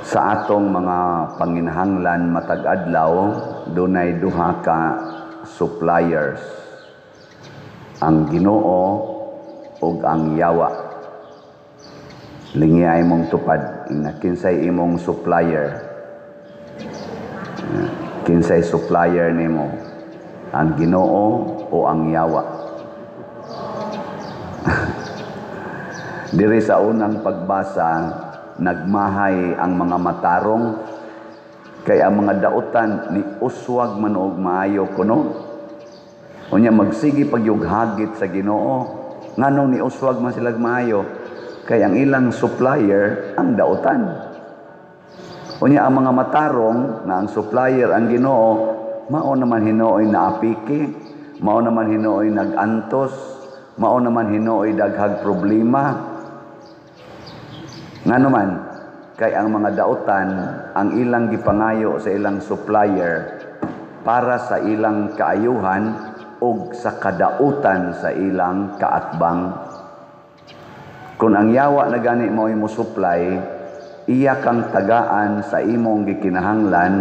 Sa atong mga panginahanglan matag adlaw, dunay duha ka suppliers: ang Ginoo ug ang yawa. Lingya imong tupad, ina kinsay imong supplier? Kinsay supplier nimo? Ang Ginoo o ang yawa? Diri sa unang pagbasa, nagmahay ang mga matarong kay ang mga dautan ni uswag man og maayo kuno. Unya magsige pagyughagit sa Ginoo. Nganong ni uswag man sila maayo? Kay ang ilang supplier ang dautan. Unya ang mga matarong nga ang supplier ang Ginoo, mao naman hinooy naapiki, mao naman hinooy nagantos, mao naman hinooy daghag problema. Ngano man, kay ang mga dautan ang ilang gipangayo sa ilang supplier para sa ilang kaayuhan ug sa kadautan sa ilang kaatbang. Kung ang yawa na gani mo mo supply, iya kang tagaan sa imong gikinahanglan,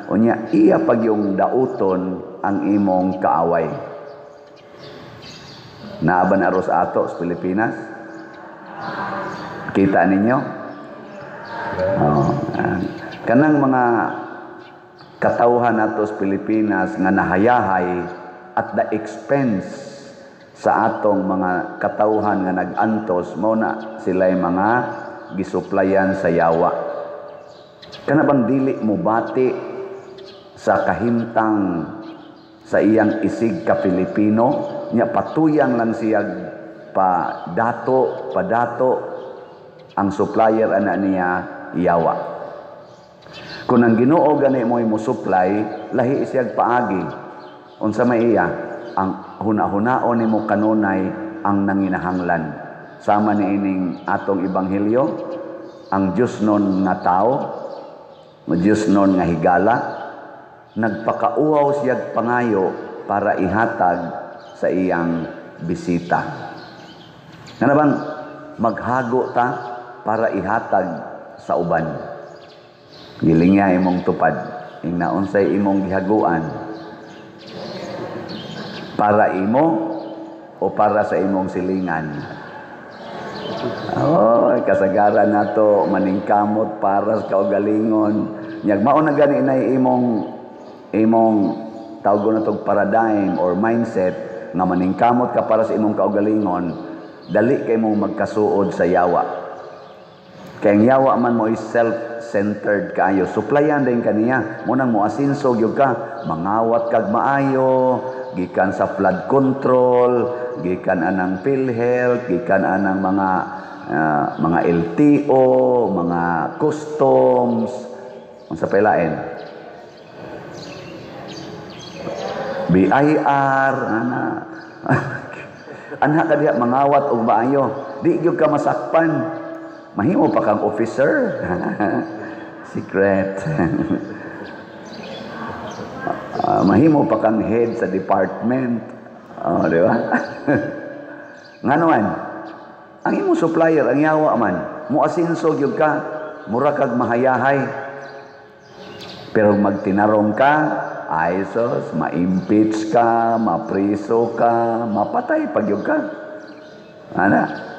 unya iya pagyong dauton ang imong kaaway. Naa ba na aros ato sa Pilipinas? Kita ninyo? Oh, kanang mga katawhan nato sa Pilipinas nga nahayahay at the expense sa atong mga katawhan nga nag-antos, mao na sila'y mga gisuplayan sa yawa. Kana bang dili mo bati sa kahimtang sa iyang isig ka Pilipino, nya patuyang lang siya pa dato, padato ang supplier ana niya yawa. Kung ang Ginoo gani mo mo supply, lahi siyag paagi. Unsa may iya? Ang huna-hunaon nimo kanunay ang nanginahanglan. Sama ni ining atong ebanghelyo, ang Diyos nun nga tao, Diyos nun nga higala, nagpakauhaw siyag pangayo para ihatag sa iyang bisita. Nga bang maghago ta para ihatag sa uban. Gilingya imong tupad, ingna unsay imong gihaguan? Para imo o para sa imong silingan? Oh, kasagaran nato maningkamot para sa kaugalingon. Nyag mao na gani inay imong imong tawgon na tog paradigm or mindset nga maningkamot ka para sa imong kaugalingon, dali kay mong magkasuod sa yawa. Kay ang yawa man mo is self-centered kaayo. Suplayan din kaniya. Munang mo asinso gyud ka, mangawat kag maayo, gikan sa flood control, gikan anang PhilHealth, gikan anang mga LTO, mga customs, unsa pa ilain? BIR, ana. Anha ka diha mangawat og maayo, di gyud ka masakpan. Mahimo pa kang officer. Secret. Mahimo pa kang head sa department. Oh, di ba? Ngano man? Ang imong supplier, ang yawa man, muasinso gyud ka, mura kag mahayahay. Pero magtinarong ka, ay sos, ma-impeach ka, mapriso ka, mapatay pag gyud ka. Ana.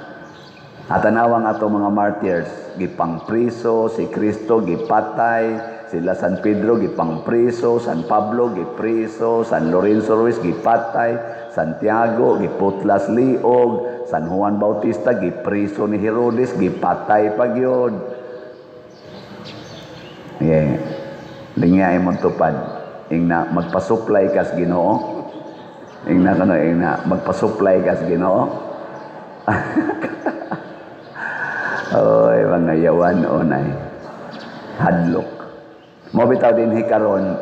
Atanawang ato mga martyrs, gipangpriso si Kristo, gipatay, sila San Pedro gipangpriso, San Pablo gipriso, San Lorenzo Ruiz gipatay, Santiago giputlas liog, San Juan Bautista gipriso ni Herodes, gipatay pa gyud. Yeah. Lingya imong tupad, ingna magpasupply kas Ginoo. Ingna kano ingna magpasupply kas Ginoo. Oy, mga yawan onay. Hadlok. Mo bitaw dinhi karon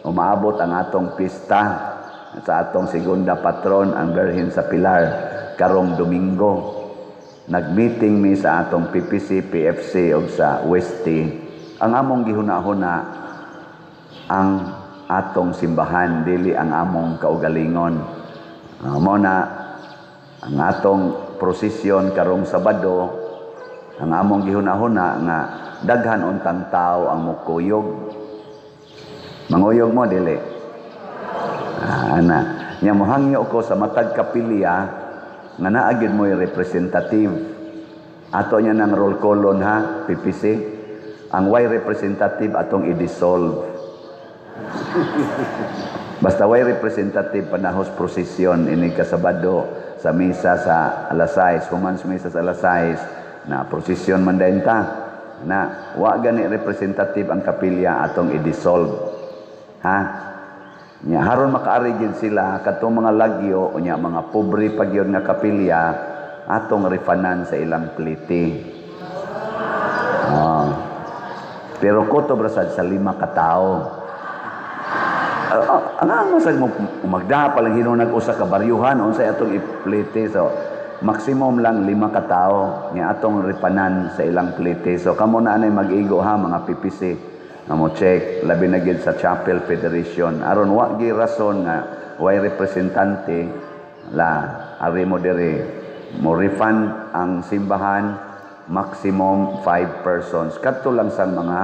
umaabot ang atong pista sa atong segunda patron ang Birhen sa Pilar karong Domingo. Nagmeeting mi sa atong PPC, PFC ug sa Westy. Ang among gihuna-huna ang atong simbahan, dili ang among kaugalingon. Mo na ang atong prosesyon karong Sabado, ang among gihuna-huna nga Daghan untang tao ang mukuyog. Manguyog mo, dili? Ah, ana. Nya mohangyo ko sa matag kapilya nga naa gyud mo'y representative. Ato niya ng roll callon ha, PPC. Ang way representative, atong i-dissolve. Basta way representative panahos prosesyon ini kasabado sa misa sa alas 6, human sa misa sa alas 6 na prosesyon man dayon ta. Na wa gani representative ang kapilya, atong i-dissolve. Ha? Nya haron makaari gid sila katong mga lagyo unya mga pobre pa gyud nga kapilya, atong refundan sa ilang plite. Ah. Pero kutob ra sad sa 5 ka tawo. Ang masag mo magda pa lang hinunag usa ka baryuhan, unsay atong iplite? So maximum lang 5 ka tawo nga atong refundan sa ilang plite. So kamo na anay mag-igo ha, mga PPC, nga mo check labi na gid sa Chapel Federation aron wa gi rason nga way representante la ari mo diri mo refund ang simbahan, maximum 5 persons, kadto lang sa mga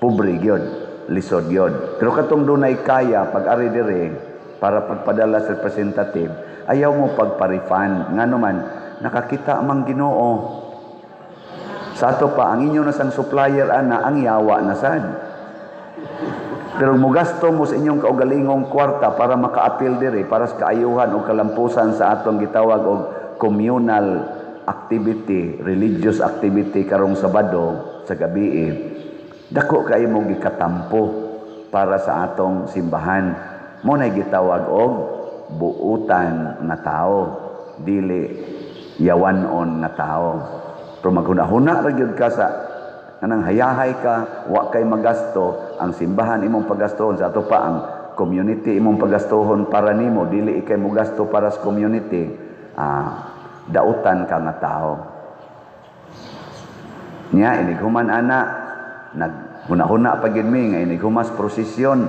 pobre gyud, lisod gyud. Pero katong dunay kaya pag ari diri para pagpadala sa representative, ayaw mo pagpa-refund, ngano man nakakita mang Ginoo. Sa ato pa ang inyo na sang supplier ana ang yawa na sad. Pero mugasto mo sa inyong kaugalingong kwarta para makaapil diri para sa kaayuhan o kalampusan sa atong gitawag og communal activity, religious activity karong Sabado sa gabi, dako kay mo gikatampo para sa atong simbahan. Mo na gitawag og buutan nga tao, dili yawanon nga tao. Pero maghuna-huna ra gyud ka sa kanang hayahay ka, wa kay magasto, ang simbahan imong pagastohon, sa ato pa ang community imong pagastohon para nimo, dili ikay mogasto para sa community, dautan ka nga tao. Nya inig human ana, naghuna-huna pa gyud mi nga inig humas prosesyon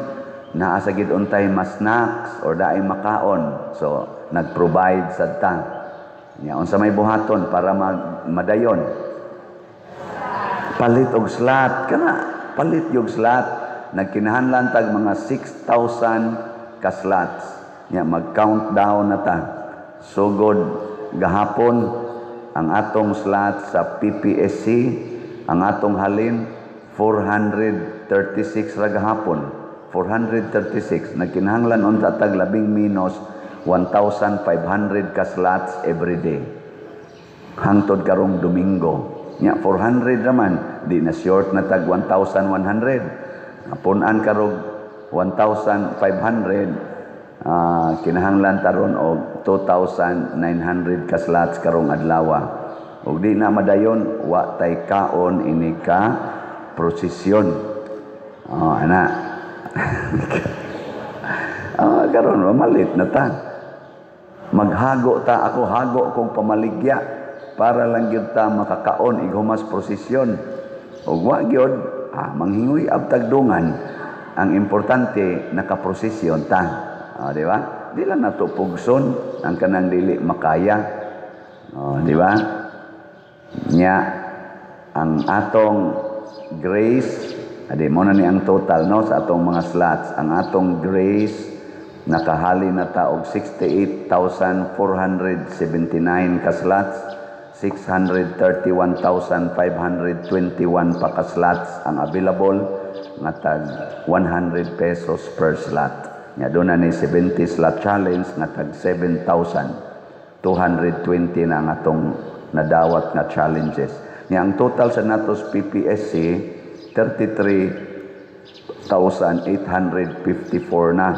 naa sa gid untay mas snacks or daay makaon. So nag-provide sad ta. Nya unsa may buhaton para madayon? Palit og slot kana, palit og slot. Nagkinahanglan tag mga 6,000 ka slots. Nya mag-countdown na ta. Sugod gahapon ang atong slot sa PPSC, ang atong halin 436 ra gahapon. 436. Nagkinahanglan unta tag labing minus 1,500 ka slots every day hangtod karong Domingo. Nya 400 naman, di na short na tag 1,100. Punan karog 1,500, kinahanglan taron og 2,900 ka slots karong adlaw. Ug di na madayon, wa tay kaon ini ka prosesyon. Oh, ana. Karon mamalit na ta. Maghago ta, ako hago kong pamaligya para lang gyud ta makakaon ighumas prosesyon. Ug wa gyud, manghingoy abtag dungan. Ang importante nakaprosesyon ta. Di ba? Di lang nato pugson ang kanang dili makaya. Oh, di ba? Nya ang atong grace, adi mo na ni ang total no sa atong mga slots. Ang atong grace nakahali na ta og 68,479 ka slots, 631,521 pa ka slots ang available nga tag 100 pesos per slot. Nya doon na ni 70 slot challenge nga tag 7,220 na ang atong nadawat nga challenges. Nya ang total sa natos PPSC 33,854 na,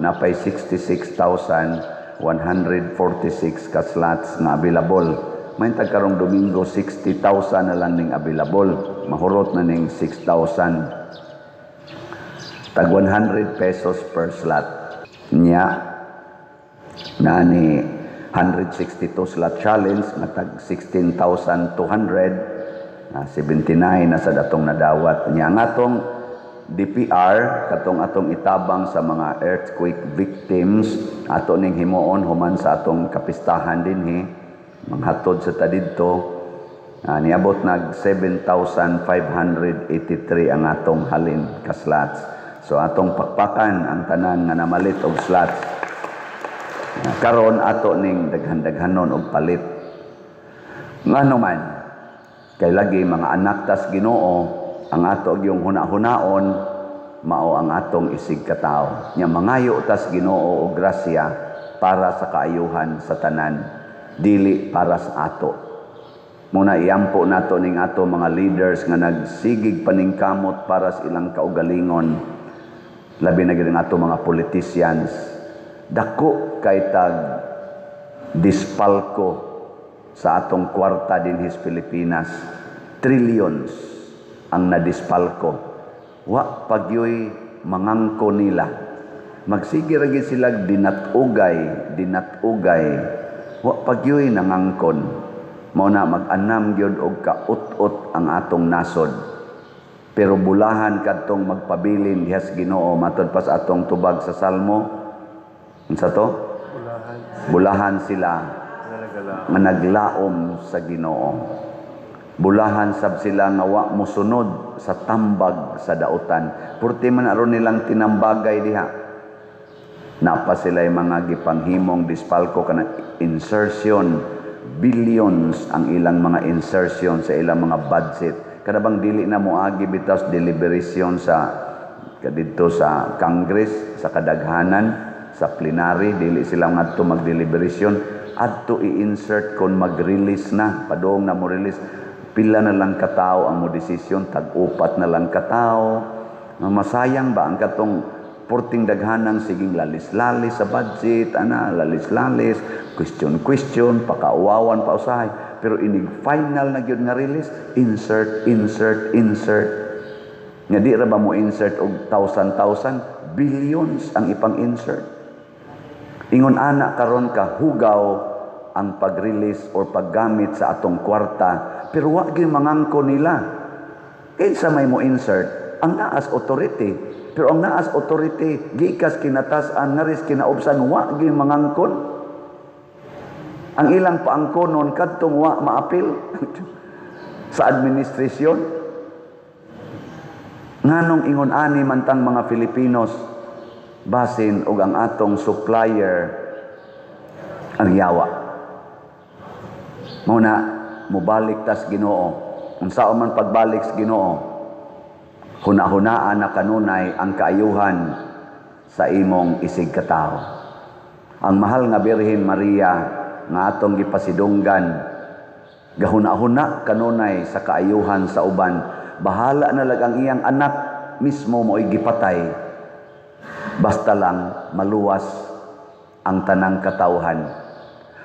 napay 66,146 ka slots nga available. May tag karong Domingo 60,000 na lang ning available. Mahurot na ning 6,000. Tag 100 pesos per slot. Nya na ni 162 slot challenge nga tag 16,200, 79 na sa datong nadawat. Nya ang atong DPR katong atong itabang sa mga earthquake victims, ato ning himuon human sa atong kapistahan dinhi, manghatod sa ta didto. Niabot nag 7,583 ang atong halin ka slots. So atong pakpakan ang tanan nga namalit og slots. Karon ato ning daghan-daghanon og palit. Ngano man, kay lagi mga anak tas Ginoo, ang ato gyung huna-hunaon mao ang atong isig katawo. Nya mangayo tas Ginoo og grasya para sa kaayuhan sa tanan, dili para sa ato. Muna iampo nato ning ato mga leaders nga nagsigig paningkamot para sa ilang kaugalingon. Labi na gyud ang ato mga politicians. Dako kay tag dispalko sa atong kwarta dinhis Pilipinas. Trillions ang nadispalko. Wa pagyoy mangangko nila. Magsige ra gyud sila dinat-ugay, dinat-ugay. Wa pagyoy nangangkon. Mao na mag-anam gyud og kaut-ot ang atong nasod. Pero bulahan kadtong magpabilin dihas Ginoo, matod pa sa atong tubag sa Salmo. Unsa to? Bulahan. Bulahan sila nga nga naglaom sa Ginoo. Bulahan sab sila nga wa mosunod sa tambag sa dautan. Purti man aron nilang tinambagay diha. Napa sila mga gipanghimong dispalko kanang insertion, billions ang ilang mga insertion sa ilang mga budget. Kada bang dili na moagi bitaw deliberation sa kadidto sa Congress, sa kadaghanan, sa plenary, dili sila ngadto magdeliberation, adto i-insert kon mag-release na, padung na mo release, pila na lang katao ang mo desisyon, tag-upat na lang katao. Masayang ba ang katong porting daghanang siging lalis-lalis sa budget, ana, lalis-lalis, question-question, pakauwawan pa usahay. Pero inig final na gyud nga release, insert, insert, insert. Nga di ra ba mo insert og thousand thousand, billions ang ipang-insert. Ingon ana karon ka hugaw ang pag-release or paggamit sa atong kwarta, pero wa gyud mangangko nila. Kinsa may mo insert? Ang naas authority. Pero ang naas authority gikas kinatas-an ngaris kinaubsan, wa gyud mangangkon. Ang ilang paangkonon kadtong wa maapil sa administrasyon. Nganong ingon ani man tang mga Filipinos, basin og ang atong supplier ang yawa. Mao na mobalik tas Ginoo. Unsaon man pagbalik sa Ginoo, huna-hunaan na kanunay ang kaayuhan sa imong isig katawo. Ang mahal nga Birhen Maria nga atong gipasidunggan, gahuna-huna kanunay sa kaayuhan sa uban. Bahala na lang ang iyang anak mismo mo'y gipatay, basta lang maluwas ang tanang katawhan.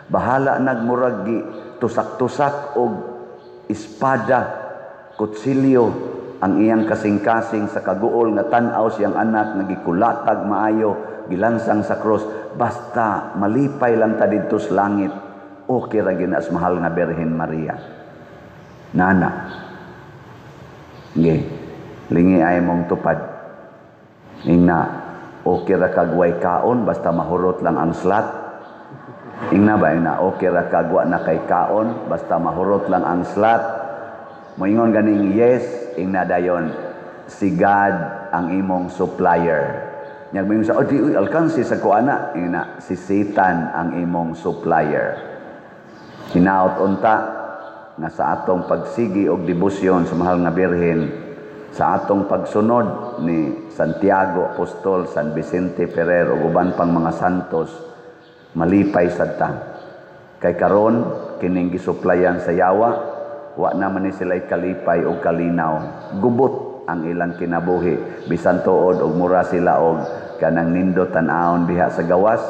Bahala nagmurag gi tusak-tusak og espada, kutsilyo ang iyang kasing-kasing sa kaguol nga tan-aw siyang anak nga gikulatag maayo, gilansang sa cross, basta malipay lang ta didto sa langit. Okay ra gyud na mahal nga Birhen Maria. Nana. Nge, lingi ay mong tupad. Ingna, okay ra kag way kaon basta mahurot lang ang slot. Ingna ba, ingna, okay ra kag wa na kay kaon basta mahurot lang ang slot. Moingon ganing yes, ingna dayon, si God ang imong supplier. Nya moingon sa, oh, di, uy, alkansi sa kuana, ingna, si Satan ang imong supplier. Hinaot unta nga sa atong pagsigi og debosyon sa mahal nga Birhen, sa atong pagsunod ni Santiago Apostol, San Vicente Ferrer ug uban pang mga santos, malipay sad ta. Kay karon kining gisuplayan sa yawa, wa naman ni sila kalipay og kalinaw. Gubot ang ilang kinabuhi, bisan tuod og mura sila og kanang nindot tan-awon diha sa gawas,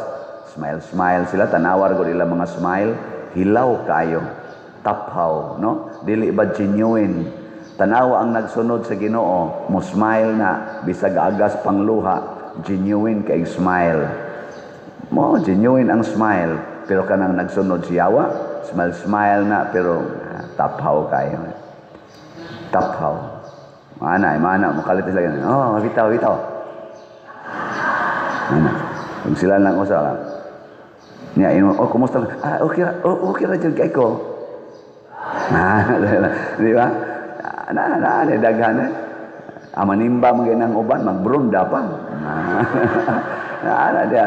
smile smile sila, tanawar gud ilang mga smile, hilaw kayo, taphaw, no? Dili ba genuine? Tanawa ang nagsunod sa Ginoo, mo smile na bisag agas pangluha, genuine kay smile. Mo genuine ang smile, pero kanang nagsunod si Yawa, smile smile na pero taphaw kayo. Taphaw. Mana, mana, makalit sila ganun. Oh, bitaw, bitaw. Mana. Kung sila lang usa. Niya, ino, oh, kumusta? Ah, okay ra, oh, okay ra jud kay ko. Di ba? Na na na daghan eh. Amanimba man ang uban, magbrunda pa. Na na diya.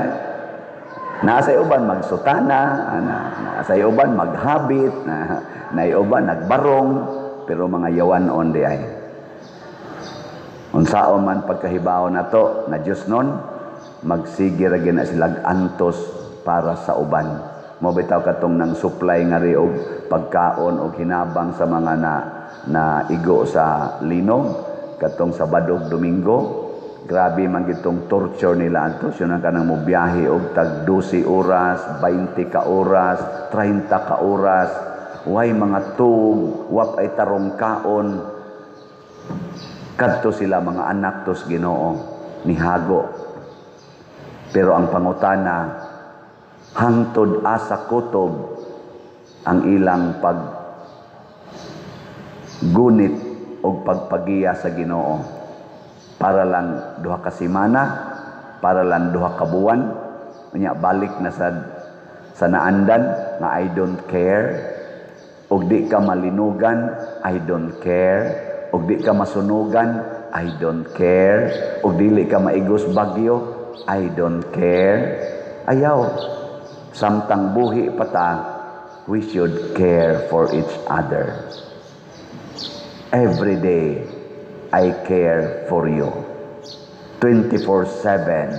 Nasa uban magsutana, ana, nasa uban maghabit, na na uban nagbarong, pero mga yawan-on di ay. Unsaon man pagkahibaw nato na Diyos nun, magsige ra na silag antos para sa uban. Mo bitaw katong nang supply nga ri og pagkaon og hinabang sa mga na na igo sa linog katong Sabado, Domingo. Grabe man gitong torture nila anto. Yun ang kanang mobiyahe og tag 12 oras, 20 ka oras, 30 ka oras, way mga tug, wap ay tarong kaon. Kadto sila mga anak tos Ginoo nihago. Pero ang pangutana, hangtod asa kutob ang ilang pag gunit og pagpagiya sa Ginoo? Para lang 2 ka semana, para lang 2 ka buwan, unya balik na sa naandan nga "I don't care"? Og di ka malinugan, "I don't care." Og di ka masunugan, "I don't care." Og dili ka maigos bagyo, "I don't care." Ayaw. Samtang buhi pa ta, we should care for each other. Every day, I care for you. 24/7,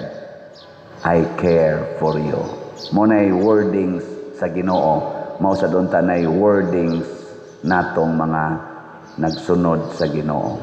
I care for you. Mo na'y wordings sa Ginoo, mao sa doon tanay wordings natong mga nagsunod sa Ginoo.